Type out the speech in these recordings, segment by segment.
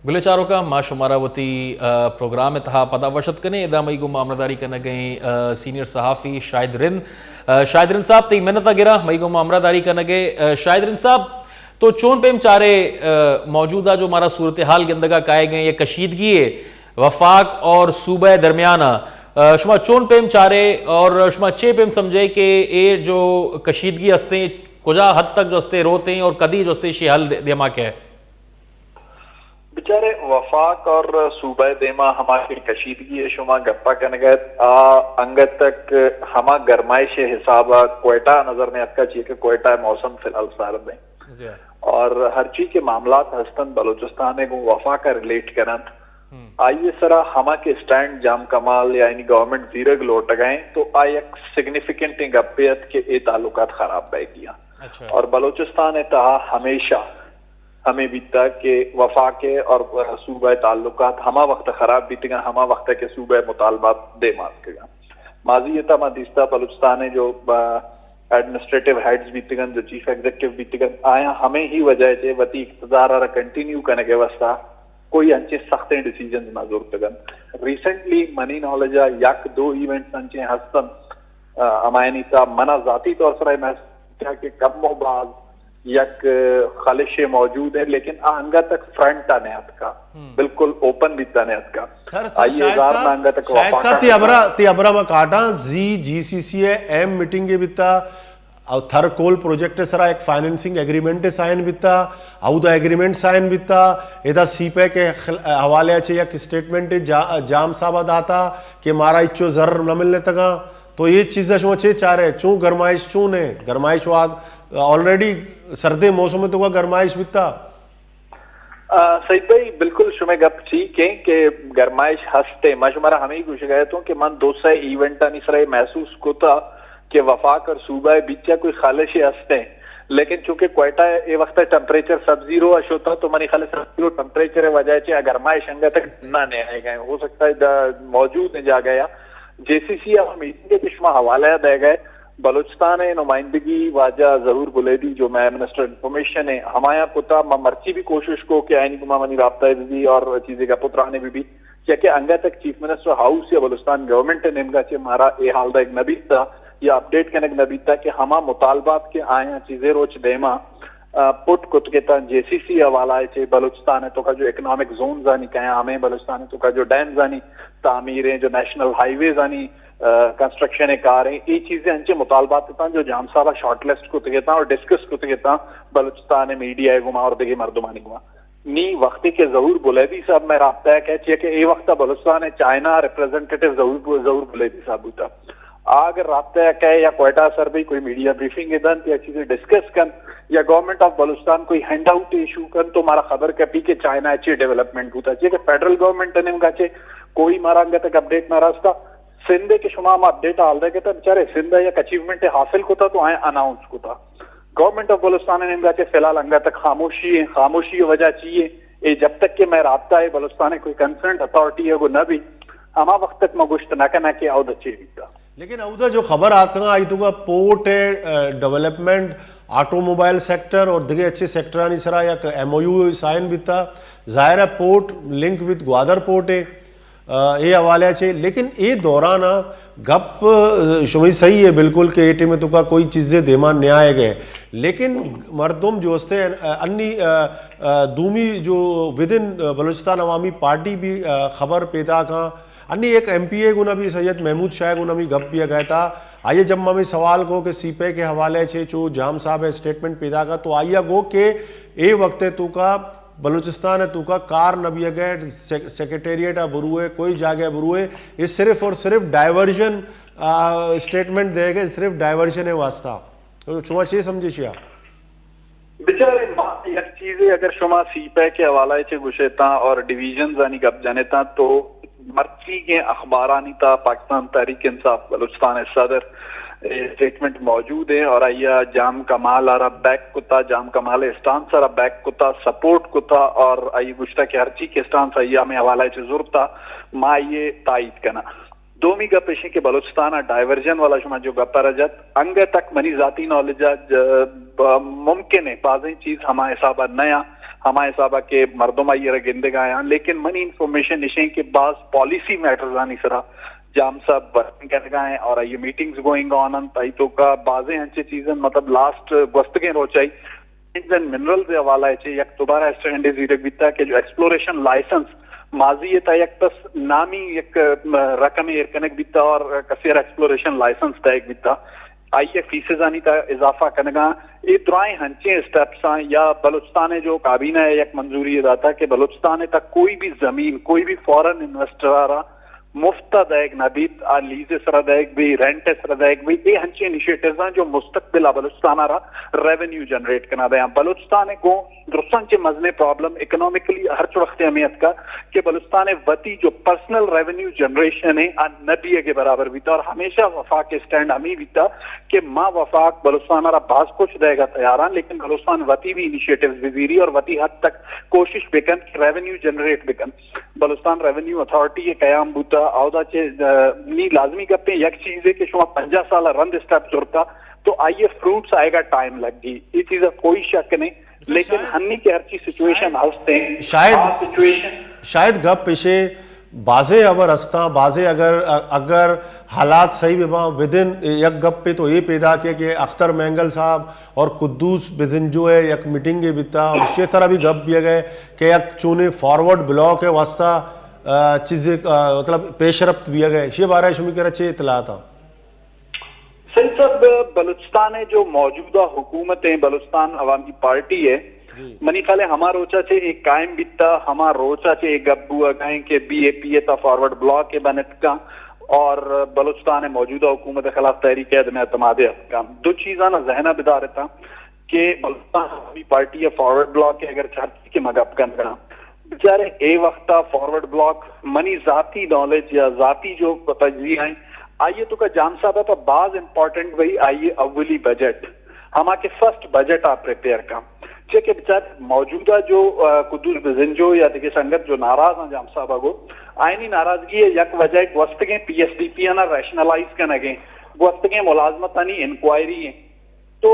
گلیں چاروکاں، ما شمارا وتی، ء، پروگرام ء تہا پدا وش اتک کنیں۔ ادا مئی گوما ہمراہداری کنگ ء ایں، ء، سینئر صحافی شاہد رند۔ ء، شاہد رند صاحب، تئی منت ء گراں مئی گوما ہمراہداری کنگ ء۔ ء، شاہد رند صاحب، تو چون پیم چارے، ء، موجودہ جو مارا صورتحال گندگ ء کائیگ ء ایں، یک کشیدگی ء وفاق اور صوبہ درمیان ء، ء، شما چون پیم چارے اور شما چے پیم سمجھے کہ اے جو کشیدگی ہستیں، کجا حد تک جو ہستے روتیں اور کدی جو ہستے شی حل دے-، دیما کئے؟ بچارے، وفاق اور صوبہ دیما ہما کہ کشیدگی ء شما گپا کنگ ء ات، آ انگت تک ہما گرمائش ء حساب ء کوئٹہ ء نظر نیاتکا، چیا کہ کوئٹہ ء موسم فی الحال سرد ہیں۔ جی۔ اور ہرچی کہ معاملات ہستن بلوچستان ء گوں وفاق ء ریلیٹ کننت، ہم۔ آئی ء سرا ہما کہ اسٹینڈ جام کمال یا یعنی گورنمنٹ زیرگ لوٹگ ء تو آ یک سگنیفیکنٹ گپے ات کہ اے تعلقات خراب بئیگی ہیں۔ اچھا۔ اور بلوچستان ء تہا ہمیشہ ہمے بیتا کہ وفاق ء اور صوبہ ء تعلقات ہما وقت خراب بیتگاں، ہما وقت کہ صوبہ ء مطالبات دیم آتکگاں۔ ماضی ء تہا ما دیستا بلوچستان ء جو، آ، ایڈمنسٹریٹو ہیڈز بیتگن، جو چیف ایگزیکٹو بیتگن، آیاں ہمے ہی وجہ ء چہ وتی اقتدار ء را کنٹینیو کنگ ء واسطہ کوئی انچیں سختیں ڈیسیژنز نہ زرتگن۔ ریسنٹلی منی نالج ء یک دو ایونٹس انچیں ہستن، آ، ہمایانی تہا منا ذاتی طور سرا اے محسوس کہ کم و باز یک خلشے موجود ہے، لیکن آ انگت تک فرنٹ ء نیاتکا، ہم۔ بالکل اوپن بیتا نیاتکا۔ سر، سر، آئی شاہد اظہار صاحب، نہ انگت تک شاہد وفاقا صاحب، تی کرتا۔ ابرا، تی ابرا ما کاٹاں، زی جی سی سی اے ایم میٹنگ بیتا، او تھر کول پروجیکٹ سرا ایک فائنینسنگ ایگریمنٹ سائن بیتا، اودا ایگریمنٹ سائن بیتا، ادا سی پیک خل-، حوالے چے یک اسٹیٹمنٹ جا-، جام صاحب داتا کہ مارا اچو ضرر نہ ملنے تگا۔ تو یہ چیز شما چے چارے، چون گرمائش چون ہے؟ گرمائش واد آلریڈی سردیں موسم ء توکا گرمائش بیتا۔ آ، سعید بھائی، بالکل شمئے گپ ٹھیک ہیں کہ گرمائش ہست ہے۔ ما شمارا ہمیں گوشگ ء اتوں کہ من دو سہ ایونٹانی سرا اے محسوس کتا کہ وفاق اور صوبہ ء بیچا کوئی خلشے ہست ہیں، لیکن چونکہ کوئٹہ اے وقت ٹمپریچر سب زیرو ء شتا تو منی خیال ء سب زیرو ٹمپریچر ء وجہ چہ آ گرمائش انگت تک نہ آئے گئے۔ ہو سکتا ہے دا موجود ہیں جاگہ یا جے سی سی ء ہم میٹنگ ء کہ شما حوالہ ء دئیگ ء، بلوچستان ء نمائندگی واجہ ظہور بلیدی جو مئے منسٹر انفارمیشن ء، ہمایاں کتا، ما مرچی بھی کوشش کو کہ آئینی گما منی رابطہ ء بھی اور چیزیں گپ و ترانے بھی بھی، چیا کہ انگت تک چیف منسٹر ہاؤس یا بلوچستان گورنمنٹ ء نیمگا چہ مارا اے حال دئیگ نہ بیتا یا اپڈیٹ کنگ نہ بیتا کہ ہما مطالبات کہ آیاں چیزیں روچ دیما، آ، پٹ کت گتاں جے سی سی حوالہ ء چہ بلوچستان ء توکا جو اکنامک زونز آنی کایاں، ہمیں بلوچستان ء توکا جو ڈیمز آنی تعمیر ہیں، جو نیشنل ہائی ویز آنی، آ، کنسٹرکشن ء کار ہیں، اے چیزیں انچیں مطالبات اتاں جو جام صاحب ء شارٹ لسٹ کت گتاں اور ڈسکس کت گتاں بلوچستان ء میڈیا ء گما اور دگہ مردمانی گما۔ نی وقتی کہ ظہور بلیدی صاحب میں رابطہ ء کئے، چیا کہ اے وقت بلوچستان ء چائنا ریپرزنٹیٹیو ظہور، ظہور بلیدی صاحب بوتا۔ آ اگر رابطہ ء کئے یا کوئٹہ سر بھی کوئی میڈیا بریفنگ دنت یا چیزیں ڈسکس کن یا گورنمنٹ آف بلوچستان کوئی ہینڈ آؤٹ ایشو کن تو مارا خبر کپی کہ چائنا ء چی ڈیولپمنٹ بوتا۔ چیا کہ فیڈرل گورنمنٹ ء نیمگا چہ کوئی مارا انگت تک اپڈیٹ نہ راستا۔ سندھ ء کہ شما ہم اپڈیٹ حال دے کہ تا بچارے سندھ ء یک اچیومنٹ حاصل کتا تو آئیں اناؤنس کتا۔ گورنمنٹ آف بلوچستان ء نیمگا چہ فی الحال انگت تک خاموشی ہیں، خاموشی ء وجہ چی ہے؟ اے جب تک کہ میں رابطہ ہے بلوچستان ء کوئی کنسرنڈ اتھارٹی ء گو نہ بھی، ہما وقت تک ما گوشت نہ کنا کہ اودا چے بیتا۔ لیکن اودا جو خبر آتکگا آئی توکا پورٹ ء، آ، ڈیولپمنٹ، آٹو موبائل سیکٹر اور دگہ اچھے سیکٹرانی سرا یک ایم او یو سائن بیتا۔ ظاہر ہے پورٹ لنک وتھ گوادر پورٹ ہے۔ آ، اے حوالے چے، لیکن اے دوران آ گپ، آ، شمئی صحیح ہے بالکل کہ اے ٹیم توکا کوئی چیزے دیما نیائے گئے، لیکن مردم جو استے ان-، انی، آ، آ، دومی جو ودن بلوچستان عوامی پارٹی بھی، آ، خبر پیدا کاں، انی ایک ایم پی اے گنا بھی سید محمود شاہ گنا بھی گپ بھی گئے تا۔ آئیے جب ہمیں سوال کو کہ سی پیک کے حوالے چے چو جام صاحب اسٹیٹمنٹ پیدا کا تو آئیے گو کہ اے وقت توکا بلوچستان ء توکا کار نہ بیگ ء، سیک-، سیکرٹریٹ ء بروئے، کوئی جاگہ ء بروئے، اے صرف اور صرف ڈائیورژن، آ، اسٹیٹمنٹ دے گئے، صرف ڈائیورژن ء واسطہ۔ تو شما چے سمجھے شیا؟ بچارے ما یک چیزے اگر شما سی پیک ء حوالہ ء چہ گوشتاں اور ڈویژنز آنی گپ جنتاں تو مرچیگیں اخبارانی تا پاکستان تحریک انصاف بلوچستان ء صدر اے اسٹیٹمنٹ موجود ہیں اور آیا جام کمال آرا بیک کتا، جام کمال اسٹانس آرا بیک کتا، سپورٹ کتا اور آئی گوشتا کہ ہرچی کہ اسٹانس آئی ہمیں حوالہ چ زرتا ما یہ تائید کنا۔ دومی گپ ایشیں کہ بلوچستان آ ڈائیورژن والا شما جو گپ آرا جت، انگہ تک منی ذاتی نالج آ ج-، ب-، ممکن ہے بازیں چیز ہما حساب آ نیا، ہما حساب ءَ کہ مردم آئی ءَ را گندگ ءَ آیاں، لیکن منی انفارمیشن اش ایں کہ باز پالیسی میٹرز آنی سرا جام صاحب ورکنگ کنگ ءَ ایں اور آئی میٹنگز گوئنگ آن انت۔ آئی توکا بازیں انچیں چیزاں، مطلب، لاسٹ گوستگیں روچ ءَ مائنز اینڈ منرلز ءِ حوالہ ءَ چہ یک دوبارہ اسٹینڈ زیرگ بیتا کہ جو ایکسپلوریشن لائسنس ماضی ءِ تھا یک بس نامی یک، م، رقم ایر کنگ بیتا اور کسے ءَ را ایکسپلوریشن لائسنس دئیگ بیتا، آئی ءِ فیسز آنی تھا اضافہ کنگاں۔ اے درائیں ہنچیں اسٹیپس آں یا بلوچستان ءِ جو کابینہ ءَ یک منظوری داتا کہ بلوچستان ءِ تھا کوئی بھی زمین، کوئی بھی فارن انویسٹر ءَ را مفت ءَ دئیگ نہ بیت، آ لیز ءِ سرا دئیگ بی، رینٹ ءِ سرا دئیگ بی، اے ہنچیں انیشیٹیوز آں جو مستقبل ءَ بلوچستان ءَ را ریونیو جنریٹ کنا دیاں۔ بلوچستان ءِ گوں درستاں چہ مزنیں پرابلم اکنامکلی ہرچ وقت ہمیں اتکا کہ بلوچستان ءِ وتی جو پرسنل ریونیو جنریشن ہے، آ نہ بیگ ءِ برابر بیتا اور ہمیشہ وفاق ءِ اسٹینڈ ہمیں بیتا کہ ما وفاق بلوچستان ءَ را باز کچھ دئیگ ءَ تیار آں، لیکن بلوچستان وتی بھی انیشیٹیوز بزیری اور وتی حد تک کوشش بکن کہ ریونیو جنریٹ بکن۔ بلوچستان ریونیو اتھارٹی ءِ قیام بوتا، اودا چہ، آ، نی لازمی گپیں یک چیزے کہ شما پنجاہ سال ءَ رند اسٹیپ زرتا تو آئی ءِ فروٹس آئیگا ٹائم لگی، اے چیز ءَ کوئی شک نہیں، لیکن ہنی کہ ہرچی سچویشن ہست ہیں، شاید، آ سچویشن شاید گپ ایشے بازیں ہبر ہستاں، بازیں اگر، اگر حالات صحیح بہ باں، ودن یک گپے تو اے پیداک ہے کہ اختر مینگل صاحب اور قدوس بزنجو ءِ یک میٹنگے بیتا اور ایشی ءِ سرا بھی گپ بیگ ءَ کہ یک چونیں فارورڈ بلاک ءِ واسطہ، آ، چیزے، آ، مطلب پیش رفت بیگ ءَ، ایشی ءِ بارہ ءَ شمی کرا چے اطلاعات آں؟ سید صاحب، بلوچستان ءِ جو موجودہ حکومت ہیں، بلوچستان عوامی پارٹی ہے، جی۔ منی خیال ہے ہما روچا چہ ایک قائم بیتا، ہما روچا چہ ایک گپ بوگا ہیں کہ بی اے پی ءِ تھا فارورڈ بلاک ءِ بنت کا اور بلوچستان ءِ موجودہ حکومت ءِ خلاف تحریک عدم اعتماد ءِ اتکا۔ دو چیزاں ذہن ءَ بدارتا کہ بلوچستان عوامی پارٹی ءِ فارورڈ بلاک ءِ اگر چرچی کہ ما گپ کنگا، بچارے اے وقتا فارورڈ بلاک منی ذاتی نالج یا ذاتی جو تجزیہ ہیں، آئی ءِ توکا جام صاحب ءِ پہ باز امپورٹنٹ بھئی، آئی ءِ اولی بجٹ، ہما کہ فرسٹ بجٹ آ پریپیئر کا۔ چہ کہ بچار موجودہ جو، آ، قدوس بزنجو یا دگہ سنگت جو ناراض ہیں جام صاحب ءَ گو، آئینی ناراضگی ءِ یک وجہ گوستگیں پی ایس ڈی پی آناں ریشنلائز کنگ ہیں، گوستگیں ملازمتانی انکوائری ہیں۔ تو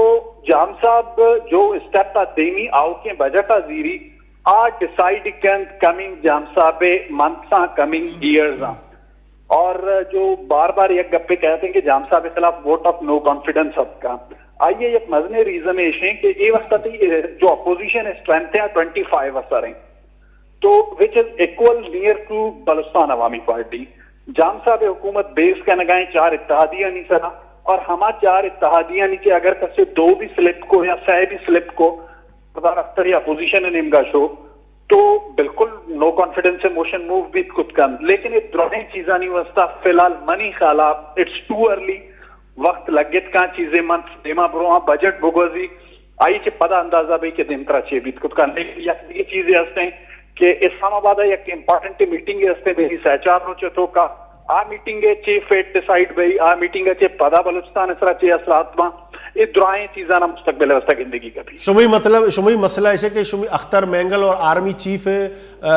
جام صاحب جو اسٹیپ ءَ دیمی آؤکیں بجٹ ءَ زیری، آ ڈیسائیڈ کنت کمنگ جام صاحب ءِ منتھس آں، کمنگ ایئرز آں۔ اور جو بار بار یک گپے کہتے ہیں کہ جام صاحب ءِ خلاف ووٹ آف نو کانفیڈنس اتکا، آئی ءِ یک مزنیں ریزن ایش ہیں کہ اے وقت تئی جو اپوزیشن ءِ اسٹرینتھ ہیں ٹوئنٹی فائیو ءِ سر ہیں۔ تو which is equal near to Balochistan عوامی پارٹی۔ جام صاحب ءِ حکومت بیس کنگا ہیں چار اتحادیانی سرا، اور ہما چار اتحادیانی چہ اگر کسے دو بھی سلپ کو یا سہ بھی سلپ کو، سردار اختر یا اپوزیشن ءِ نیمگا شو، تو بالکل نو کانفیڈنس ءِ موشن موو بیت کت کنت۔ لیکن اے درائیں چیزانی واسطہ فی الحال منی خیالا اٹس ٹو ارلی، وقت لگت کاں، چیزے منتھ دیما برواں، بجٹ بگوزی، آئی چہ پدا اندازہ بی کہ دیمترا چے بیت کت کن۔ لیکن یک دگہ چیزے ہستیں کہ اسلام آباد ءَ یک امپورٹنٹ میٹنگے ہستیں، بی سہ چار روچ ءِ توکا آ میٹنگ ءَ چے فیٹ ڈیسائیڈ بی، آ میٹنگ ءَ چہ پدا بلوچستان ءِ سرا چے اثرات باں، اے درائیں چیزاں مستقبل ءِ واسطہ گندگی کپی۔ شمی مطلب، شمی مسئلہ ایشے کہ شمی اختر مینگل اور آرمی چیف ءِ، آ،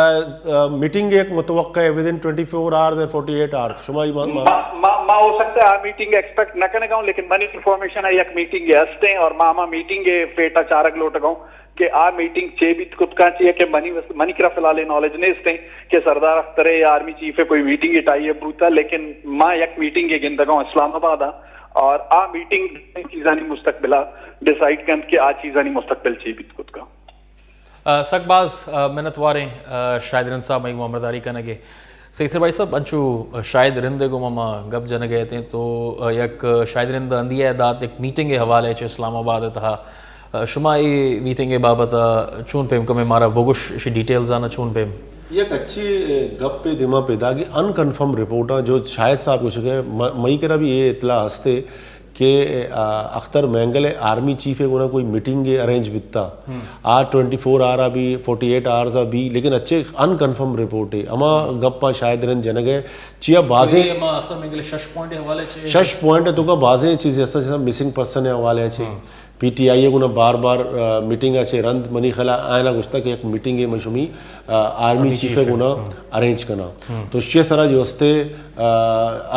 آ، میٹنگ ایک متوقع ہے ودن ٹوئنٹی فور آورز اور فورٹی ایٹ آورز۔ شما یہ ما، ما، ما، ما ہو سکتا ہے آ میٹنگ ایکسپیکٹ نہ کنگا ہوں، لیکن منی انفارمیشن ہے یک میٹنگ ہستیں اور ما ہما میٹنگ ءِ فیٹا چارگ لوٹگا ہوں کہ آ میٹنگ چے بیت کت کاں، چیا کہ منی وس-، منی کرا فی الحال اے نالج نیستیں کہ سردار اختر ءِ یا آرمی چیف ءِ کوئی میٹنگ ٹائی اپ بوتا، لیکن ما یک میٹنگ ءَ گندگا ہوں اسلام آباد ءَ، اور آ میٹنگ چیزانی مستقبل ءَ ڈیسائیڈ کنت کہ آ چیزانی مستقبل چے بیت کت کاں۔ آ، سک باز، آ، منتواریں، آ، شاہد رند صاحب، مئی گوں ہمراہداری کنگ ءَ۔ سید سر بھائی صاحب، انچو شاہد رند ءِ گوما ما گپ جنگ ءَ اتیں تو، آ، یک شاہد رند ہندی ءَ دات یک میٹنگ ءِ حوالے چہ اسلام آباد ءِ تہا، آ، شما اے میٹنگ ءِ بابت ءَ چون پیم کمے مارا بگوش، اشی ڈیٹیلز آنا چون پیم؟ یک اچھی، اے، گپ ءِ دیما پیداگی، ان کنفرم رپورٹاں جو شاہد صاحب گوشگ ءَ، م-، مئی کرا بھی اے اطلاع ہستے کہ، آ، اختر مینگل ءِ آرمی چیف ءِ گونا کوئی میٹنگ ءَ ارینج بیتا۔ آ ٹوئنٹی فور آور ءَ بھی، فورٹی ایٹ آورز ءَ بھی، لیکن اچھے ان کنفرم رپورٹ ہے۔ ہما گپا شاہد رند جنگ ءَ، چیا بازیں تو یہ ہما اختر مینگل ءِ شش پوائنٹ ءِ حوالے چے؟ شش پوائنٹ ءِ توکا بازیں چیزیں ہستاں، جیسا مسنگ پرسن ءِ حوالے چے۔ پی ٹی آئی ءِ گونا بار بار، آ، میٹنگ ءَ چے رند منی خیال ءَ آئینا گوشتا کہ یک میٹنگ ءَ من شمی، آ، آرمی آرمی چیف ءِ چیف ءِ۔ گونا ارینج کنا۔ تو اشی ءِ سرا جو ہستے، آ،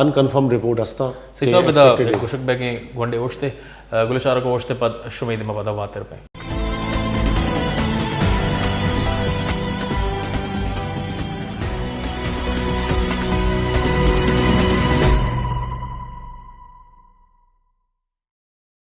ان کنفرم رپورٹ ہستاں۔ سید صاحب، ادا ایکسپیکٹڈ ہے۔ گوشگ بیگیں گونڈے اوشتے، آ، گل چارگ اوشتے پد شمے دیما پدا واتر پہ۔